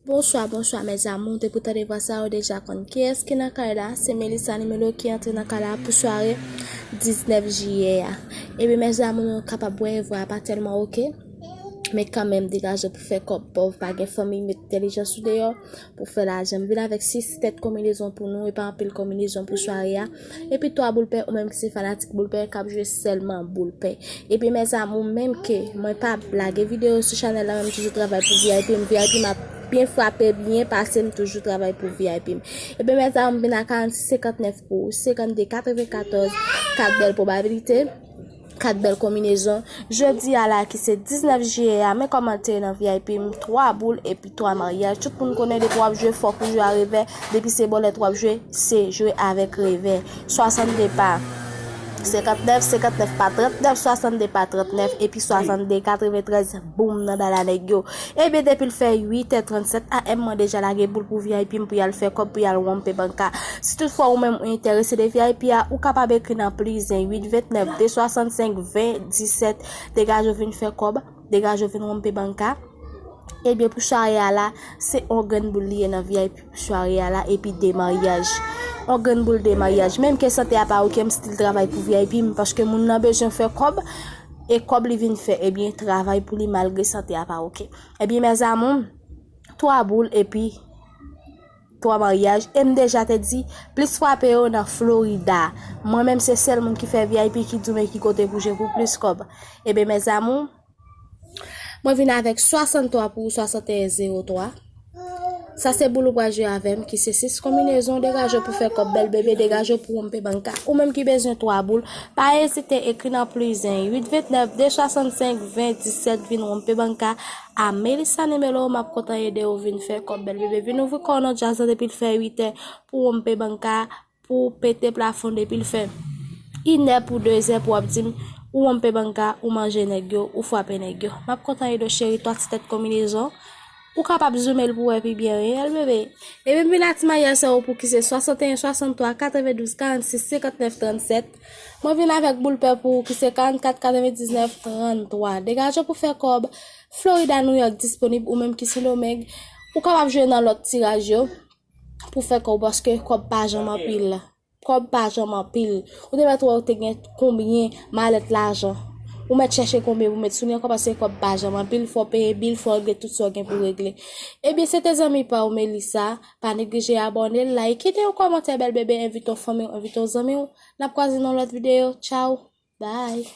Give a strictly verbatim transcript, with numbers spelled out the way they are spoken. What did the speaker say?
Bonswa, bonswa, mes amours. Depi w tande vwa sa, ou deja konn kiyès ki nan kay la. Se Melissa Nimelo ki antre nan kay la pou sware diznèf jiyè a. Ebyen, mes amours, nou kapab wè vwa a pa tèlman oke. Men kanmenm, degaje w pou fè kòb, paske pa gen fanmi, met entèlijans ou deyò pou fè lajan. M vin avèk sis tèt konbinezon pou nou, e pa anpil konbinezon pou sware a. Epi twa boul pè, ou menm ki se fanatik boul pè, k ap jwe sèlman boul pè. Epi mes amours, menm ke mwen pa lage videyo sou chanèl la, men m toujou travay pou V I P m. V I P m ap byen frape, byen pase, m toujou travay pou V I P m. Epi mes amours, m vin a karannsis senkantnèf pou senkannde katrevenkatòz, kat bèl pwobabilite, kat bèl konbinezon. Jodi a la ki se diznèf jiyè a, men kòman l te ye nan V I P m, twa boul epi twa maryaj. Tout moun konnen depi w ap jwe fòk ou jwe a revè, depi se bòlèt w ap jwe, se jwe avèk revè. Swasannde pa senkantnèf, senkantnèf pa trannèf, swasannde pa trannèf, epi swasannde katreventrèz, boum, nan dada nèg yo. Ebyen, depi l fè uit è trannsèt A M, mwen deja lage boul pou V I P m pou y al fè kòb, pou y al wonpe banka. Si toutfwa ou menm ou enterese de V I P a, ou kapab ekri nan plis en uit ventnèf de swasannsenk ven disèt. Degaje w vin fè kòb, degaje w vin wonpe banka. Ebyen, pou sware a la, se on grenn boul li ye nan V I P pou sware a la, epi de maryaj. On grenn boul de maryaj. Menm ke sante a pa oke, m still travay pou V I P m, paske moun nan bezwen fè kòb, e kòb li vin fè, ebyen, travay pou li malgre sante a pa oke. Ebyen, mes amours, twa boul epi twa maryaj, e m deja te di, plis frape yo nan Florida. Mwen menm, se sèl moun ki fè V I P ki di w men ki kote pou jwe pou plis kòb. Ebyen, mes amours, mwen vin avèk swasanntwa pou swasanteyen zewo twa. Sa se boul ou pral jwe avè m, ki se sis konbinezon. Degaje w pou fè kòb, bèl bebe, degaje w pou wonpe banka. Ou menm ki bezwen twa boul, pa ezite, ekri nan plis en uit ventnèf de swasannsenk ven disèt, vin wonpe banka a Melissa Nimelo. M ap kontan ede w vin fè kòb, bèl bebe. Vin ouvri kò w nan djaz la depi l fè uit è pou wonpe banka, pou pete plafon depi l fè inè pou dezè pou w ap di m ou wonpe banka, ou manje nèg yo, ou frape nèg yo. M ap kontan ede w cheri, twa ti tèt konbinezon. Ou kapab zoome l pou w wè pi byen, wi, bèl bebe. Epi m vin a ti maryaj sa yo pou ki se swasanteyen swasanntwa katrevendouz karannsis senkantnèf trannsèt. Mwen vin avèk boul pè pou ou ki se karannkat katrevendiznèf tranntwa. Degaje w pou fè kòb. Florida, New York disponib, ou menm ki Sendomeng, ou kapab jwe nan lòt tiraj yo pou fè kòb, paske kòb pa janm anpil. Kòb pa janm anpil. Ou te mèt wè ou te gen konbyen malèt lajan. Ou mèt chèche konbyen pou mèt sou li ankò, paske kòb pa janm anpil, fò w peye bil, fò w regle tout sa w gen pou regle. Ebyen, se te zanmi pa w, Melissa. Pa neglije abòne, like, kite yon kòmantè, bèl bebe, envite yon fanmi w, envite yon zanmi w. N ap kwaze nan lòt videyo. Tchaw. Bye.